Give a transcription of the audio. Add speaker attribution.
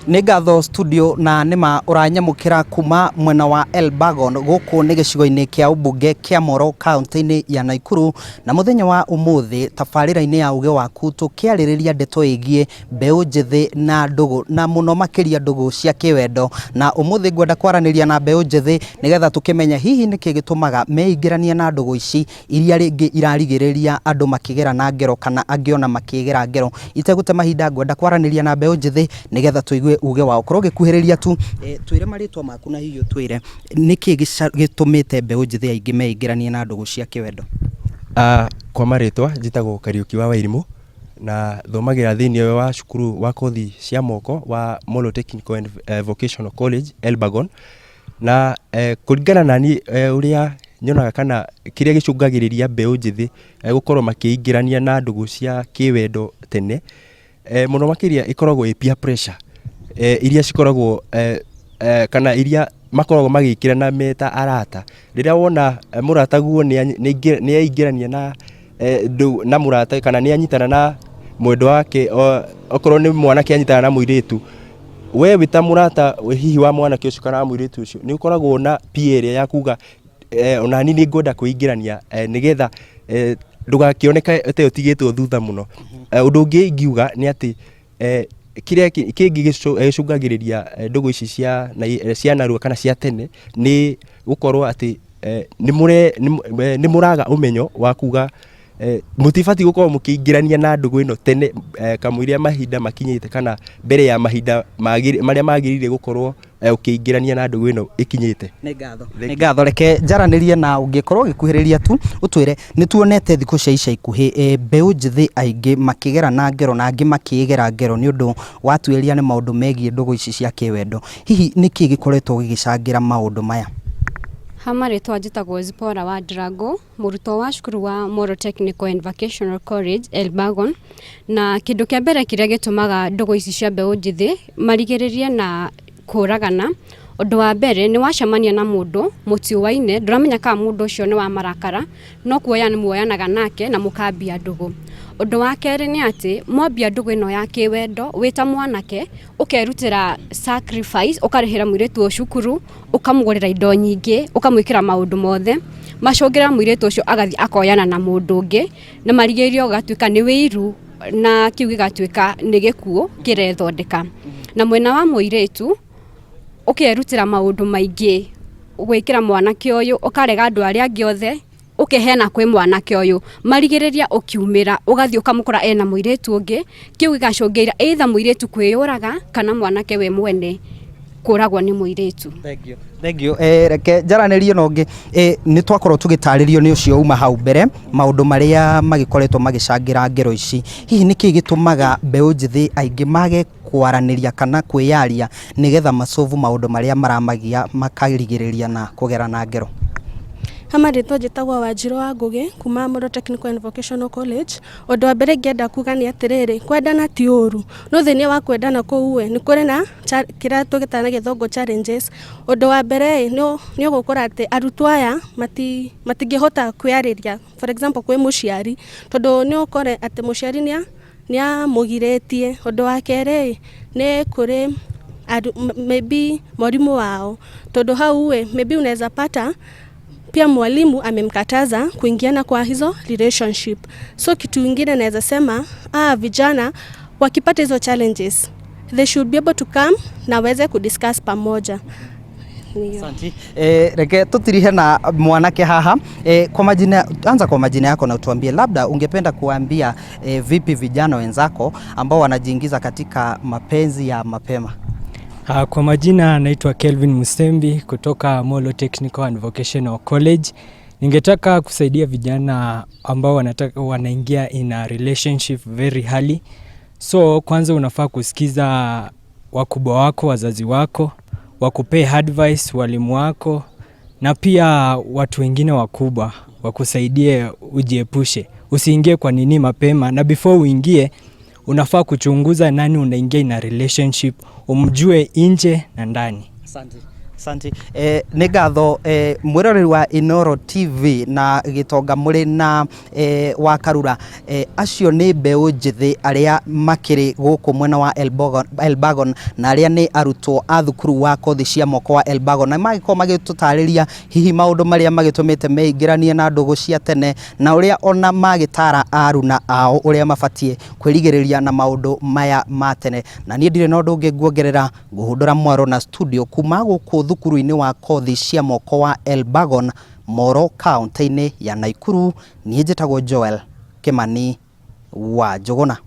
Speaker 1: Nĩ ngatho studio na nĩma ũranyamũkĩra kuma mwena wa Elbagon gũkũ nĩ gĩcigo-inĩ kĩa ũmbunge kĩa Moro kaunti-inĩ ya Naikuru. Na mũthenya wa ũmũthĩ tabarĩra-inĩ ya uge waku tũkĩarĩrĩria ndeto ĩgiĩ mbeũ njĩthĩ na ndũgũ na mũno makĩria ndũgũ cia kĩwendo. Na ũmũthĩ ngwenda kwaranĩria na mbeũ njĩthĩ nĩgetha tũkĩmenye hihi nĩkĩ gĩtũmaga meingĩranie na ndũgũ ici iria rĩngĩ irarigĩrĩria andũ makĩgerana ngero kana angĩ ona makĩgera ngero. Itegũte mahinda ngwenda kwaranĩria na mbeũ njĩthĩ nĩgetha tũigue uge wao. Korwo ũgĩkuhĩrĩria tu, twĩre marĩtwa maku na hihi ũtwĩre nĩkĩ gĩtũmĩte mbeũ njĩthĩ aingĩ meingĩranie na ndũgũ cia kĩwendo.
Speaker 2: Kwa marĩtwa njĩtagwo Kariũki wa Wairimũ na thomagĩra thĩinĩ wa cukuru wa kothi cia moko wa Molo Technical and Vocational College Elbagon. Na kũringana na niĩ ũrĩa nyonaga kana kĩrĩa gĩcũngagĩrĩria mbeũ njĩthĩ gũkorwo makĩingĩrania na ndũgũ cia kĩwendo tene, mũno makĩria ĩkoragwo ĩ peer pressure iria cikoragwo kana iria makoragwo magĩkĩrana me ta arata. Rĩrĩa wona mũrataguo nĩ eingĩrania na na mũrata kana nĩ anyitana na mwendwa wake, okorwo nĩ mwanake anyitana na mũirĩtu, we wĩ ta mũrata hihi wa mwanake ũcio kana wa mũirĩtu ũcio, nĩ ũkoragwo na peer ĩrĩa ya kuga onani nĩ ngwenda kwĩingĩrania nĩgetha ndũgakĩoneke ta ũtigĩtwo thutha mũno. Ũndũ ũngĩ ingiuga nĩ atĩ kĩrĩa kĩngĩ gĩcũngagĩrĩria ndũgũ ici cia narua kana cia tene nĩ gũkorwo atĩ nĩ mũraga ũmenyo wa kuga mũtibatiĩ gũkorwo mũkĩingĩrania na ndũgũ ĩno tene kamũira mahinda makinyĩte kana mbere ya mahinda marĩa magĩrĩire gũkorwo ũkĩingĩrania na ndũgũ ĩno ĩkinyĩte.
Speaker 1: Nĩ ngatho. Nĩ ngatho. Reke njaranĩrie na ũngĩkorwo ũgĩkuhĩrĩria tu ũtwĩre nĩ tuonete thikũ cia ica ikuhĩ mbeũ njĩthĩ aingĩ makĩgerana ngero na angĩ makĩĩgera ngero nĩ ũndũ wa tuĩria nĩ maũndũ megiĩ ndũgũ ici cia kĩwendo. Hihi nĩkĩ gĩkoretwo gĩgĩcangĩra maũndũ maya?
Speaker 3: Ha marĩtwa njĩtagwo Zipporah wa Drago, mũrutwo wa cukuru wa Molo Technical and Vocational College Elbagon. Na kĩndũ kĩa mbere kĩrĩa gĩtũmaga ndũgũ ici cia mbeũ njĩthĩ marigĩrĩrie na kũragana, ũndũ wa mbere nĩ wacemania na mũndũ mũtiũaine, ndũramenya kana mũndũ ũcio nĩ wa marakara, no kuoya muoyanaga nake na mũkambia ndũgũ. Ũndũ wa kerĩ nĩ atĩ mwambia ndũgũ ĩno ya kĩwendo wĩ ta mwanake ũkerutĩra sacrifice, ũkarĩhĩra mũirĩtu ũyũ cukuru, ũkamũgũrĩra indo nyingĩ, ũkamwĩkĩra maũndũ mothe, macũngĩrĩra mũirĩtu ũcio agathiĩ akoyana na mũndũ ũngĩ, na marigĩrĩrio ũgatuĩka nĩ wĩiru na kĩu gĩgatuĩka nĩ gĩkuũ kĩrethondeka. Na mwena wa mũirĩtu, ũkerutĩra maũndũ maingĩ gwĩkĩra mwanake ũyũ, ũkarega andũ arĩa angĩ othe, ũkeheana kwĩ mwanake ũyũ, marigĩrĩria ũkiumĩra ũgathiĩ ũkamũkora ena mũirĩtu ũngĩ, kĩu gĩgacũngĩrĩria either mũirĩtu kwĩyũraga kana mwanake we mwene kũragwo nĩ mũirĩtu.
Speaker 1: Thank you. Thank you. Reke njaranĩrie na ũngĩ. Nĩ twakorwo tũgĩtarĩrio nĩ ũcio uma hau mbere maũndũ marĩa magĩkoretwo magĩcangĩra ngero ici. Hihi nĩkĩ gĩtũmaga mbeũ njĩthĩ aingĩ mage kwaranĩria kana kwĩyaria nĩgetha macovu maũndũ marĩa maramagia makarigĩrĩria na kũgerana ngero?
Speaker 4: Ha marĩtwa njĩtagwo Wanjirũ wa Ngũgĩ kuma Molo Technical and Vocational College. Ũndũ wa mbere ingĩenda kuga nĩ atĩrĩrĩ, kwendana ti ũru, no thĩinĩ wa kwendana kũu ĩ, nĩ kũrĩ na kĩrĩa tũgĩtaga na gĩthũngũ challenges. Ũndũ wa mbere ĩ, nĩ ũgũkora atĩ arutwo aya matingĩhota kwĩyarĩria, for example kwĩ mũciari, tondũ nĩ ũkore atĩ mũciari nĩ amũgirĩtie. Ũndũ wa kerĩ ĩ, nĩ kũrĩ maybe mwarimũ wao, tondũ hau ĩ, maybe unaweza pata pia mwalimu amemkataza kuingiana kwa hizo relationship. So kitu ingine naweza sema, vijana wakipata hizo challenges they should be able to come na waweze kudiscuss pamoja.
Speaker 1: Asante. Reke tutirihe na mwanake haha. Kwa majina, anza kwa majina yako na utuambie labda ungependa kuambia vipi vijana wenzako ambao wanajiingiza katika mapenzi ya mapema.
Speaker 5: Kwa majina naitwa Kelvin Musembi kutoka Molo Technical and Vocational College. Ningetaka kusaidia vijana ambao wanataka wanaingia in a relationship very early. So kwanza unafaa kusikiza wakubwa wako, wazazi wako, wakupee advice, walimu wako na pia watu wengine wakubwa wakusaidie ujiepushe. Usiingie kwa nini mapema, na before uingie unafaa kuchunguza nani unaingia in a relationship, umjue nje na ndani.
Speaker 1: Asante. Asante. Nĩ ngatho mwĩroreri wa Inoro TV na gĩtonga mũrĩ na wa Karura. Acio nĩ mbeũ njĩthĩ arĩa makĩrĩ gũkũ mwena wa Elbagon na arĩa nĩ arutwo a thukuru wa kothi cia moko wa Elbagon, na magĩkorwo magĩtũtarĩria hihi maũndũ marĩa magĩtũmĩte meingĩranie na ndũgũ cia tene na ũrĩa ona magĩtara aruna ao ũrĩa mabatiĩ kwĩrigĩrĩria na maũndũ maya ma tene. Na niĩ ndirĩ na ũndũ ũngĩ nguongerera, ngũhũndũra mwaro na studio kuma gũkũ thukuru-inĩ wa kothi cia moko wa Elbagon, Moro, kaunti-inĩ ya Naikuru. Niĩ njĩtagwo Joel Kĩmani wa Njũgũna.